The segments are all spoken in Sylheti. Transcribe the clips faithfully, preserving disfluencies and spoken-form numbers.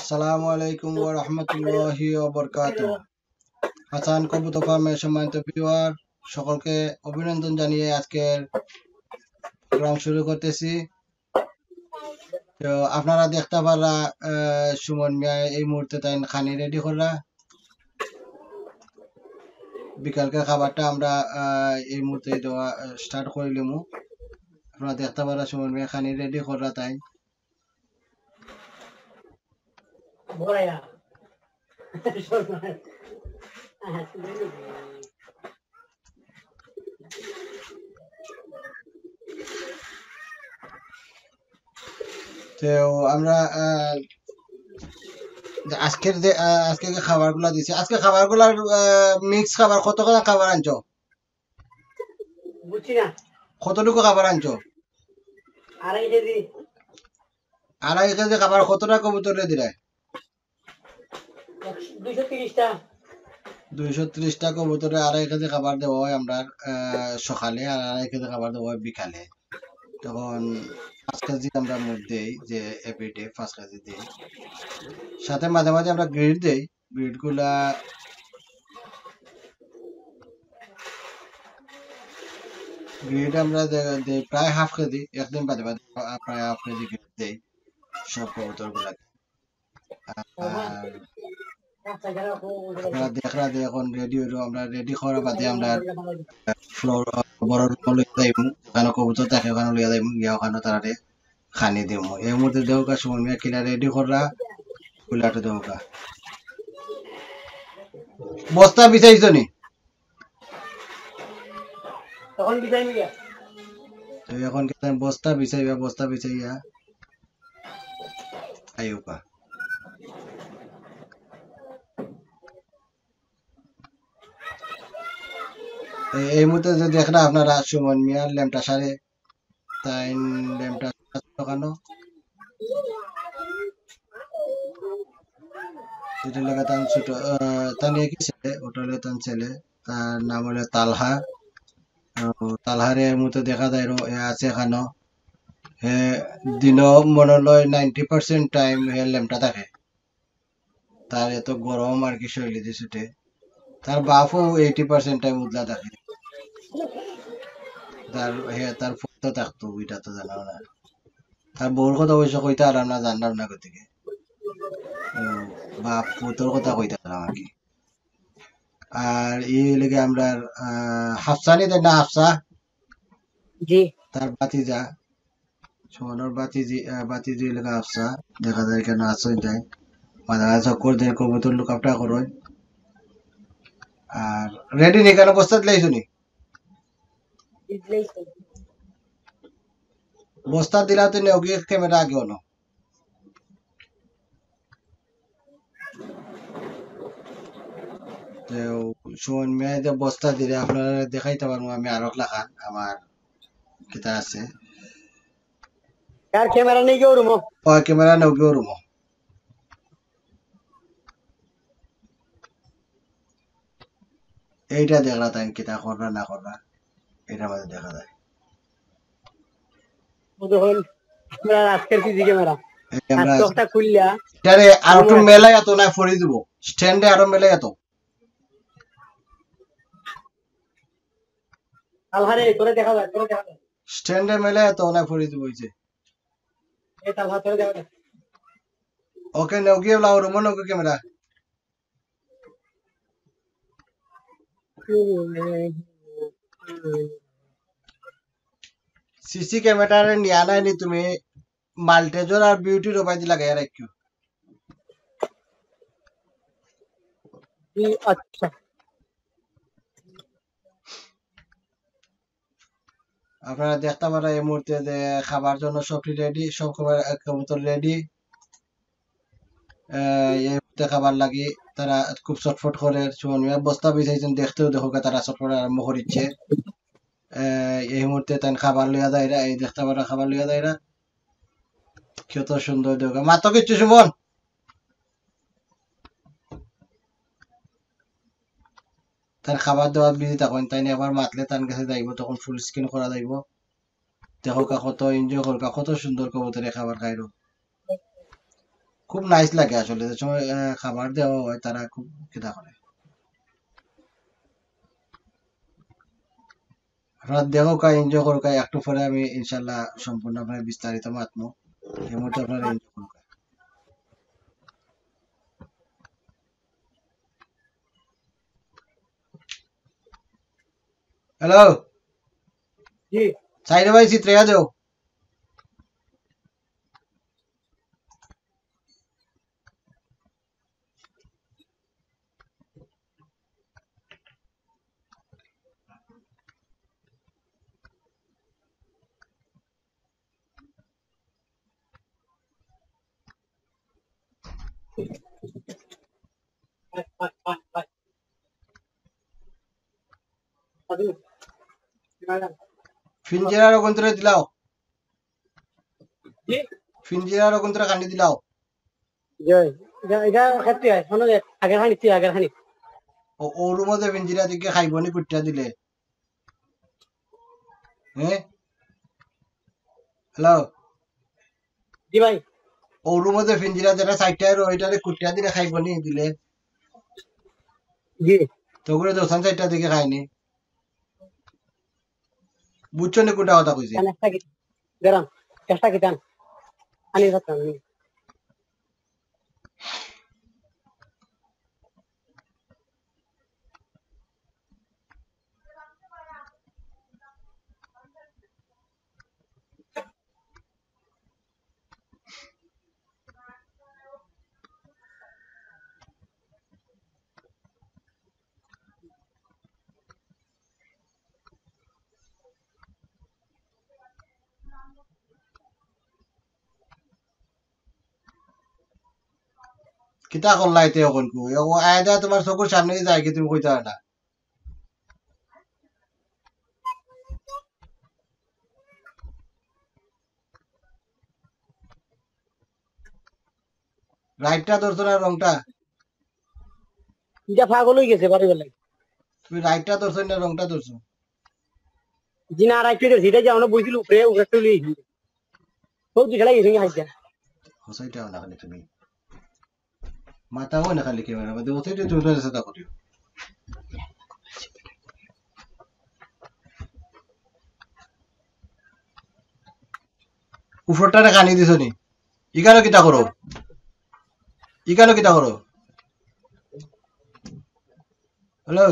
আসসালামু আলাইকুম ওয়া রাহমাতুল্লাহি ওয়া বারাকাতুহু। হাসান কবুতর ফার্মের সম্মানিত ভিউয়ার, সকলকে অভিনন্দন জানিয়ে আজকের প্রোগ্রাম শুরু করতেছি। তো আপনারা দেখতা পাররা, আহ, সুমন মিয়া এই মুহূর্তে তাইন খানি রেডি কররা। বিকালকার খাবারটা আমরা, আহ, এই মুহূর্তে দেওয়া, আহ, স্টার্ট করিলিমু। আপনারা দেখতা পাররা সুমন মিয়া খানি রেডি কররা তাইন। বড়াইয়া। তো আমরা, আহ, যে আজকের যে, আহ, আজকে যে খাবারগুলা দিছি, আজকে খাবারগুলার, আহ, মিক্স খাবার, কত করে খাবার আনছো? বুঝছি না। কতটুকু খাবার আনছো? আড়াই কেজি। আড়াই কেজি খাবার কতটা কবুতরে দিলায়? একশো, দুইশো তিরিশটা। দুইশো তিরিশটা কবুতরে আড়াই কেজি খাবার দেওয়া হয় আমরা, আহ, সকালে, আর আড়াই কেজি খাবার দেওয়া হয় বিকালে। তখন পাঁচ কেজি আমরা মুড় দেই, যে এভরিডে পাঁচ কেজি দেই। সাথে মাঝে মাঝে আমরা গ্রিড দেই, গ্রিড গুলা, গ্রিড আমরা দে-, দেই প্রায় হাফ কেজি, একদিন বাদে বাদে প্রায় হাফ কেজি গ্রিড দেই সব কবুতর গুলাকে। আর আপনারা দেখরা যে এখন রেডি হইলো, আমরা রেডি করার বাদে আমরা ফ্লোর, বড় রুমো লইয়া যাইমু, ওখানো কবুতর থাকে, ওখানো লইয়া যাইমু, গিয়া ওখানো তারারে খানি দিমু। এই মুহূর্তে দেউকা সুমন মিয়া কিলা রেডি কররা, কুলাটো দেউকা। বস্তা বিছাইছো নি? তখন বিছাইমু গিয়া। তো এখন কিতা বস্তা বিছাইবা, বস্তা বিছাইয়া আইউকা। এ-, এই মুহূর্তে যে দেখরা আপনারা সুমন মিয়ার লেমটা সারে, তাইন লেমটা সারছে ওখানো। এটা লাগে তান ছোট, আহ, তান একই ছেলে, ওটা হলো তান ছেলে, তার নাম হলো তালহা। আহ, তালহারে এই মুহূর্তে দেখা যায় রো-, এ আছে এখানো। হে দিনও মনে হয় নাইনটি পার্সেন্ট টাইম হে লেমটা থাকে। তার এত গরম আর কি শরীরে যে ছুটে। তার বাপও এইটি পার্সেন্ট টাইম উদলা থাকে। তার, হে, তার ফুত তো থাকতো, ওইটা তো জানা না। তার বউর কথা অবশ্য কইতে পারলাম না, জানলাম না কোথেকে। উম, বাপ ফুতর কথা কইতে পারলাম আর কি। আর এই লেগে আমরা, আহ, হাফসা নি দেন না, হাফসা? জি। তার ভাতিজা, সুমনর ভাতিজি, আহ, ভাতিজি লেগে হাফসা, দেখা যায় কেন আসইন যায়। মাঝে মাঝে চক্কর দেয়, কবুতর লুক আফটা করইন। আর রেডি নি কেন, বস্তা দিলাইছো নি? দিলাইছি। বস্তা দিলা তো নেও গিয়ে ক্যামেরা আগে অনো। তো সুমন মিয়া যে বস্তা দিলে আপনারা দেখাইতে পারবো আমি আরো লাখান আমার কিতা আছে। কার ক্যামেরা নিয়ে গিয়ে রুমো? ওই ক্যামেরা নিয়ে গিয়ে রুমো। এইটা দেখরা তাই কিতা কররা না কররা, এটা মাঝে দেখা যায়। ও যখন আমরা আজকের পিজি ক্যামেরা, এই আমরা আর চোখটা খুললা, এটারে আর একটু মেলাই এত না ফরি দিব, স্ট্যান্ডে আরো মেলাই এত। আলহারে, তোরে দেখা যায়, তোরে দেখা যায়। স্ট্যান্ডে মেলাই এত না ফরি দিব, ওই যে। এই তালহা, তোরে দেখা যায়। ওকে, নেও গিয়ে লাও, রুমো নেও ক্যামেরা। সিসি ক্যামেরারে নিয়া নাই নি তুমি, মাল্টেজর আর বিউটি রোবাই দি লাগাইয়া রাখিও। জি, আচ্ছা। আপনারা দেখতে পারা এই মুহূর্তে যে খাবার জন্য সবটি রেডি, সব খাবার, আহ, কবুতর রেডি। আহ, এই মুহূর্তে খাবার লাগি তারা খুব ছটফট করে, সুমন মিয়া বস্তা বিছাইছেন, দেখতেও দেখো তারা ছটফট আরম্ভ করিচ্ছে। আহ, এই মুহূর্তে তাই খাবার লইয়া যাইরা, এই দেখতে পারা খাবার লইয়া যাইরা। কত সুন্দর দেওগা। মাতো কিচ্ছু সুমন। তার খাবার দাবার বিজি তখন, তাই নিয়ে আবার মাতলে তার কাছে যাইব, তখন ফুল স্ক্রিন করা যাইব। দেখো কা কত এনজয় করো কা, কত সুন্দর কবুতরে খাবার খাইরো। খুব nice লাগে আসলে, যে সময়, আহ, খাবার দেওয়া হয়, তারা খুব কিতা করে। রাত দেখো কা, enjoy করো কা, একটু পরে আমি ইনশাল্লাহ সম্পূর্ণ আপনার বিস্তারিত মাতমু। এই মুহূর্তে আপনারা enjoy করো কা। হ্যালো। জি। সাইডে ভাই, চিত্রে দেও। ফিঞ্জিরার অগুন্তরে দিলাও। জি? ফিঞ্জিরার অগুন্তরে খানি দিলাও। জি, এটা, এটা খেতে হয়, শোনো যে, আগের খানি, তুই আগের খানি। ও, ওর মধ্যে ফিঞ্জিরা দিকে খাইব নি কুট্টা দিলে? হ্যাঁ? হ্যালো? জি ভাই। ওর মধ্যে ফিঞ্জিরা যেটা সাইডটা রো, এটারে কুট্টা দিলে খাইব নি দিলে? জি। তো করে দোসান সাইডটা দিকে খাইনি। বুঝছো নি কোনটা কথা কইছি? কেন একটা কি? গরম। একটা কি জান? আনি রাখতাম আমি। কিতা করলাইতে অখন কু? ও আয়দা তোমার চকুর সামনে দিয়া যায় কি তুমি কইতা না? রাইটটা ধরছো না রংটা? ইটা পাগল অই গেছে বাড়ি বেলায়। তুমি রাইটটা ধরছো না রংটা ধরছো? জি না, রাইটটা ধরছি, ইটা যে আমরা বইছিল উপরে, উপরে তুলি। ও দুই খেলাই গেছে, হাইজা। হসাইটা না খালি তুমি। মাথা হয় না খালি ক্যামেরা মধ্যে, ওতে তুমি তো সেটা করিও। উপরটারে খানি দিছো নি? ইকানো কিতা করো? ইকানো কিতা করো? হ্যালো?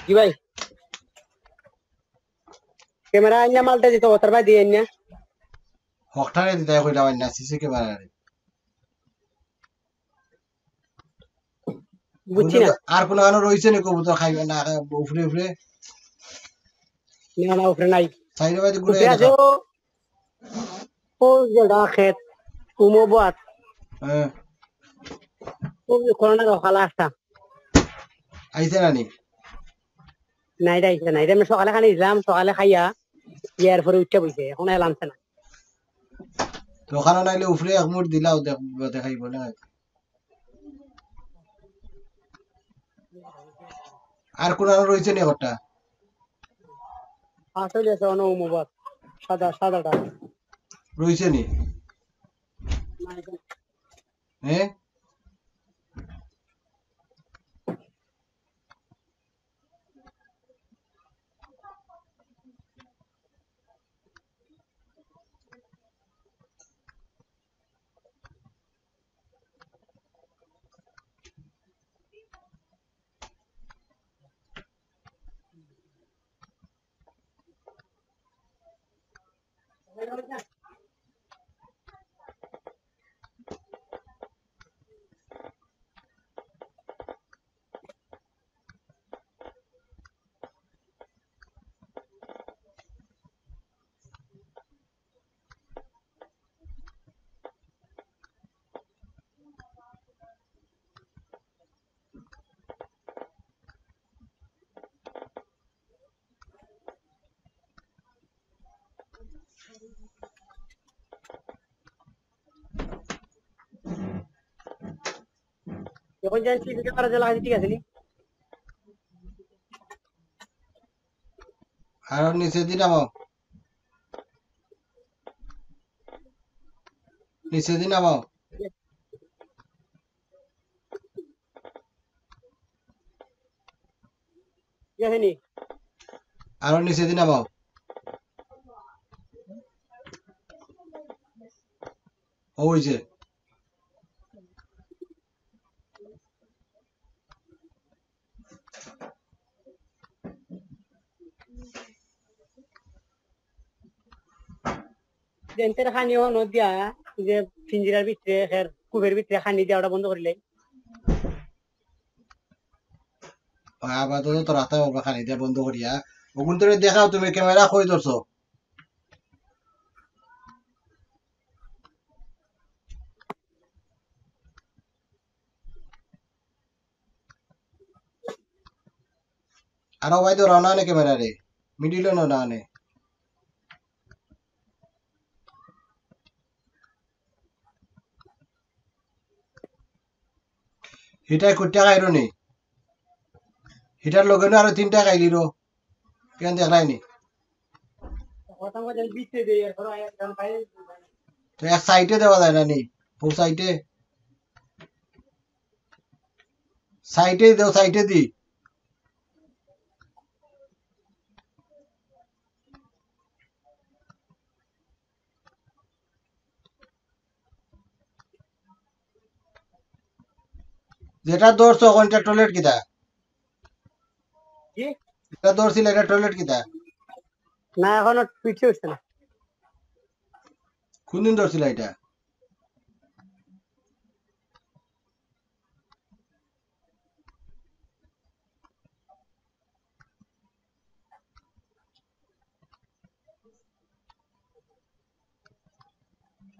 জি ভাই, ক্যামেরা আইনা মালটা দিতে হতার ভাই দিয়ে আইনা। হকটারে দিতে কইলাম আইনা, সিসি ক্যামেরা রে। বুঝছি না। আর কোনো আনো রইছে নি কবুতর খাইবে না, উপরে উপরে? না, না, উপরে নাই। সাইডে বাইরে ঘুরে উপরে আছে। ও যেটা খেত, উমো বাত। হ্যাঁ। ও যে করোনার ওখালা আসতা। আইছে না নি? নাই রে, আইছে না। এটা আমি সকালে খানি দিলাম, সকালে খাইয়া, ইয়ার পরে উঠতে বইছে, এখন এলামছে না। তো ওখানে নাইলে উপরে এক মুঠ দিলাও, দেখ-, দেখাইব না। আর কোন আনো রইছে নি একটা? আসলে আছে অনো মোবাইল। সাদা, সাদাটা। রইছে নি? হ্যাঁ? এখন যেন সিপিটা করা যায়, লাগাই ঠিক আছে নি? আরো নিচে দি নামাও, নিচে দি নামাও। ঠিক আছে নি? আরো নিচে দি নামাও। ওই যে। জেন্তের খানি অনো দিয়া, যে পিঞ্জিরার ভিতরে, হের কুপের ভিতরে খানি দিয়া ওটা বন্ধ করিলে। আপাতত তোর হাতে বাবা খানি দিয়া বন্ধ করিয়া। ওগুন তোরে দেখাও, তুমি ক্যামেরা কই ধরছো? আরো ভাই ধরো না নে ক্যামেরা রে, মিডিল না না নে। হিটায় কয়টা খাইরো নি? হিটার লগে না আরো তিনটা খাইলিরো। কেন দেখলাই নি? তো এক সাইডে দেওয়া যায় না নি? ও সাইডে, সাইডে দেও, সাইডে দি। যেটা ধরছো ওখানটা টয়লেট কিতা? জি? যেটা ধরছিল এটা টয়লেট কিতা? না, এখনো পিছিয়ে উঠছে না। কোন দিন ধরছিল এটা?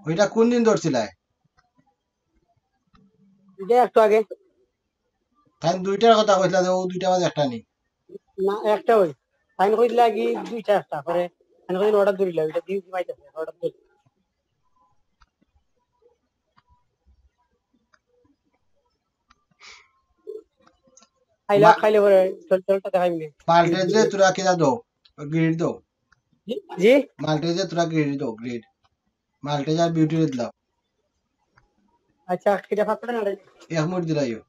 ওইটা কোন দিন ধরছিলায়? এটা একটু আগে। তাই দুইটার কথা কইছিলা যে ও দুইটা বাজে একটা নি। না, একটা ওই। তাই কইছিলা কি দুইটা একটা, পরে আমি কইছি অর্ডার ধরিলা, ওইটা দিয়ে ঘুমাইতেছে, অর্ডার ধরি। খাইলা, মা- খাইলে পরে চল, চলটা দেখাইবি নে। মাল্টেজে তোরা কিতা দো? গ্রিড দো। জি, জি? মাল্টেজে তোরা গ্রিড দো, গ্রিড। মাল্টেজ আর বিউটি দিলাম। আচ্ছা, কিতা পাঁচ টাকা না রে? এক মুঠ দিলাইও।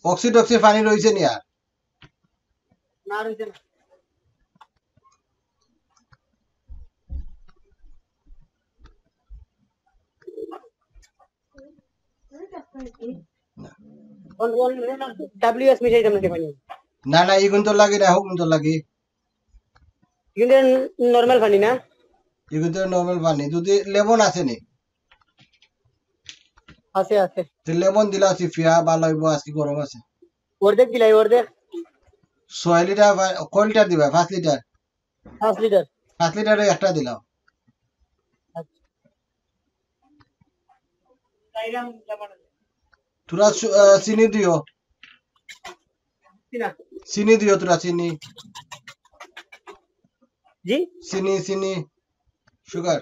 অক্সি টক্সি পানি রইছে নি আর? না, রইছে না। ডাব্লিউএস মিশাইতাম না পানি। না, না, ইগুন তো লাগে না, হুকুন তো লাগে। কিন্তু নরমাল পানি না? ইগুন তো নরমাল পানি। যদি লেমন আছে নি? আছে, আছে। তো লেমন দিলা চিপিয়া ভালা অইবো, আজকে গরম আছে। অর্ধেক দিলাই, অর্ধেক। ছয় লিটার বা-, কয় লিটার দিবা? পাঁচ লিটার? পাঁচ লিটার। পাঁচ লিটারে একটা দিলাও। আচ্ছা। তোরা সু-, আহ, চিনি দিও। চিনি। চিনি দিও তোরা, চিনি। জি? চিনি, চিনি। সুগার।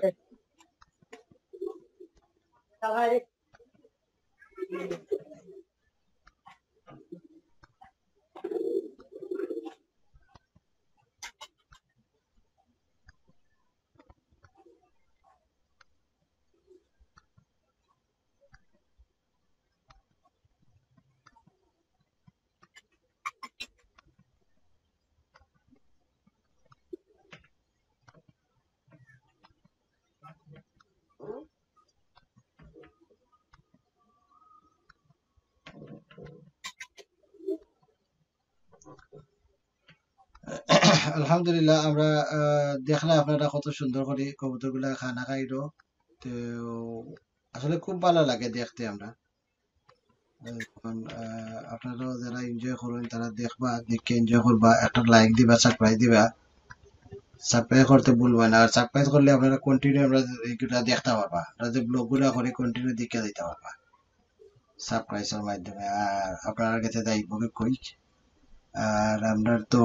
আলহামদুলিল্লাহ, আমরা, আহ, দেখলাম আপনারা কত সুন্দর করি কবুতরগুলা খানা খাইলো। তো আসলে খুব ভালা লাগে দেখতে আমরা। এখন, আহ, আপনারাও যারা enjoy করইন, তারা দেখবা, দেখে enjoy করবা, একটা like দিবা, subscribe দিবা, subscribe করতে ভুলবা না। আর subscribe করলে আপনারা continue আমরা এগুলা দেখতা পারবা, আমরা যে vlog গুলা করি continue দেখে দিতা পারবা subscribe এর মাধ্যমে। আর আপনারার গেছে যাইবো কই। আর আমরার তো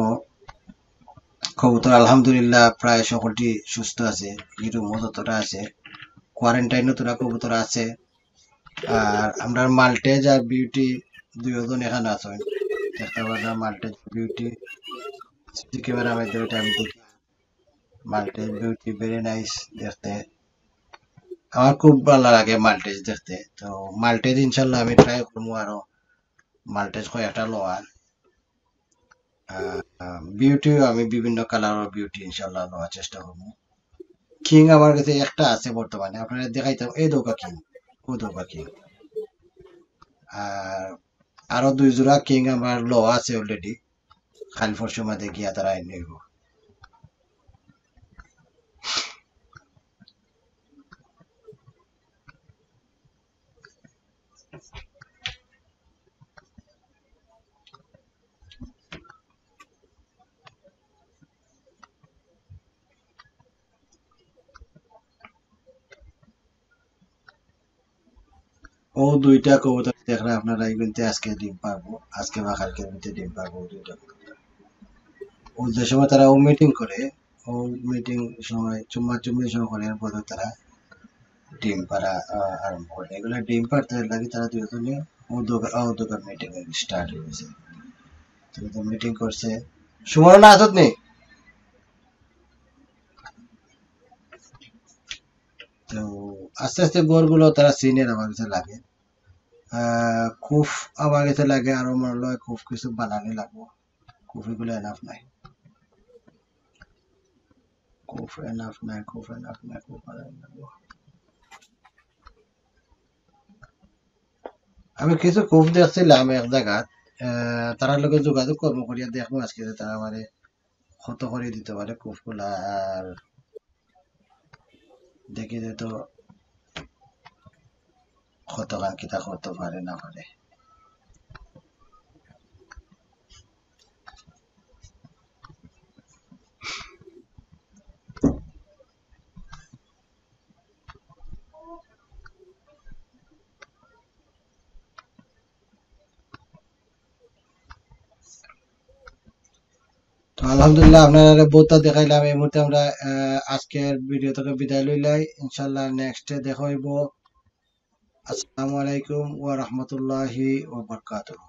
কবুতর আলহামদুলিল্লাহ প্রায় সকলটি সুস্থ আছে, গিরুমও যতটা আছে, quarantine ও তোরা কবুতর আছে। আর আমরার মাল্টেজ আর বিউটি দুইজন এখানো আছে, দেখতা পাররা মাল্টেজ বিউটি। সিসি ক্যামেরার মাধ্যমে এটা আমি দেখি। মাল্টেজ বিউটি very nice দেখতে, আমার খুব ভালা লাগে মাল্টেজ দেখতে। তো মাল্টেজ ইনশাল্লাহ আমি try করমু আরো মাল্টেজ কয়েকটা লওয়ার। আহ, বিউটিও আমি বিভিন্ন কালারর বিউটি ইনশাল্লাহ লওয়ার চেষ্টা করমু। কিং আমার গেছে একটা আছে বর্তমানে, আপনারারে দেখাইতাম, এই দেখউক্কা কিং, ও দেখউক্কা কিং। আর আরো দুই জোড়া কিং আমার লওয়া আছে already, কাইল পরশুর মাঝে গিয়া তারা আইন নিব। ও দুইটা কবুতর দেখরা আপনারা, এই কিন্তু আজকে ডিম পারবো, আজকে বা কালকের মধ্যে ডিম পারবো ও দুইটা কবুতর। ও যে সময় তারা ও মিটিং করে, ও মিটিং সময় চুম্মা চুম্মি সময় করে, এরপরে তারা ডিম পাড়া, আহ, আরম্ভ করে। এগুলা ডিম পাড়তে লাগি তারা দুইজনে ও দোকা-, ও দোকান মিটিং স্টার্ট হয়ে গেছে। তো মিটিং করছে, সুমন না আসত নি? তো আস্তে আস্তে ঘরগুলো তারা চিনের আমার কাছে লাগে। আহ, খুব আমার কাছে লাগে, আরো মনে হয় খুব কিছু বানানি লাগবো। খুব এগুলো এনাফ নাই, খুব এনাফ নাই, খুব এনাফ নাই, খুব বানানি লাগবো। আমি কিছু খুব দেখছিলাম এক জায়গাত, আহ, তারার লগে যোগাযোগ করবো করিয়া দেখবো আজকে যে তারা আমারে কত করে দিতে পারে কুফগুলা, আর দেখি যে তো কত গান কিতা করতে পারে না পারে। তো আলহামদুলিল্লাহ, আপনারারে বহুতটা দেখাইলাম। এই মুহূর্তে আমরা, আহ, আজকের ভিডিও থেকে বিদায় লইলাই। ইনশাল্লাহ নেক্সটে দেখা হইব। আসসালামু আলাইকুম ওয়া রাহমাতুল্লাহি ওয়া বারাকাতুহু।